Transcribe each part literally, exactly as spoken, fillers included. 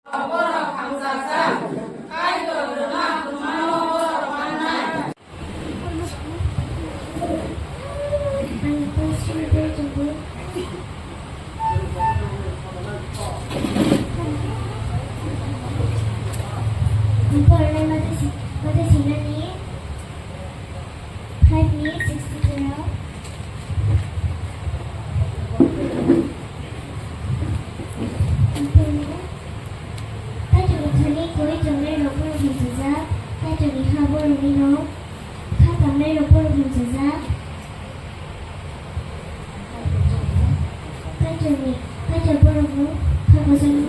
Borok hamjakjak, Kaitor rwna hwnmano borok mannai. Ang pornai mata si-, mata sinani five minutes sixty-two. Ang pornai Kaitorni thani kwrwi tongnai rok phano hamsajak, Kaitorni ha borokni rok kha tangnai rok phano hamsajak. Kaitorni, Kaitor borokno kha kochomni.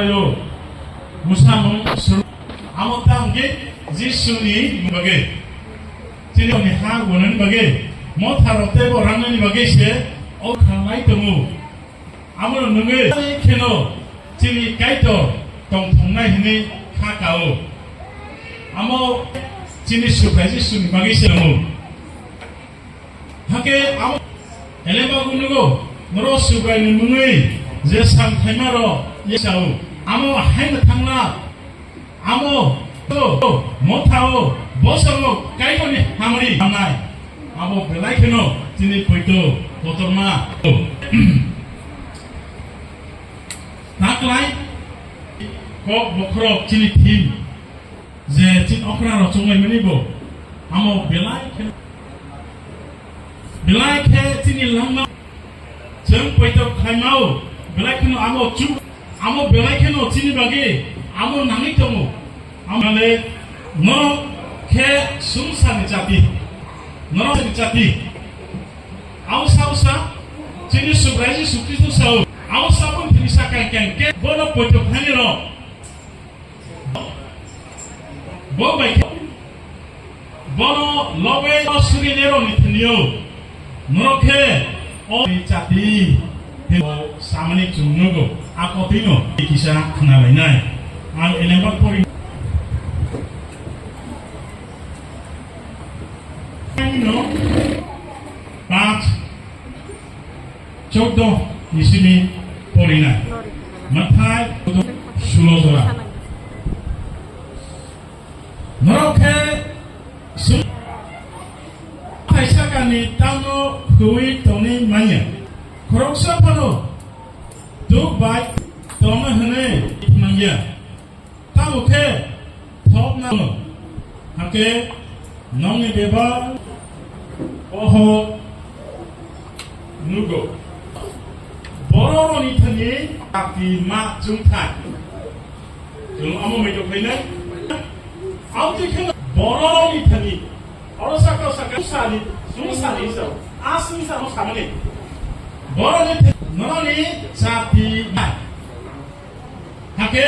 Ayo, musamung suru. Amo tangke Jisuni bagwi. Chini ha gonani bagwi. Motha rok tei bo rangnani bagwi se o khanglai tongo. Amo nungwi kheno chini Kaitor tongthoknai hwnwi kha kao. Amo chini Subrai Jisuni bagwi se tongo. Hakhe amo elemba gunugo, norok Subraini mungwi je samthaima rok yesao, amo haino thangla, amo to, mothao, bosongo Kaitorni hamri hamnai, abo belai kheno chini poito kotorma. Taklai kok bokhorok chini thim. Je chini okra rok chonglaimani bo, amo belai khe, belai khe chini langma chwng poito khlaimao, belai kheno amo chu, amo belai kheno chini bagwi amo nangwi tongo. Amale norok khe sumsani jati, norok ni jati. Amo sa usa chini Subrai Jisu Khristo sao, amo sabon thini sakang kang khe bono poito khlaini rok. Bo bai khe, bono loge o suri neroni thwnio. Norok khe o ni chati he samani chwng nugo. A kotino kisa khna lainai. Ang elembar pori. Ano, panch. Chokdo ni simi porinai. Mathai sulo jora. Norok khe sum-, thaisa kani tamo khwi tongwi manya. Khoroksa phano duk bai tongna hwnwi manya. Tamo khe thokna no. Hakhe nongni bebak bohok nugo. Bororokni thani kati ma chwngthai. Chwng amo mai tongkhainai. Aboni khe bororokni thani. Oro saka saka sani, sung sani sa. Asung sa samani. Bororokni thani, norokni chati ma. Hakhe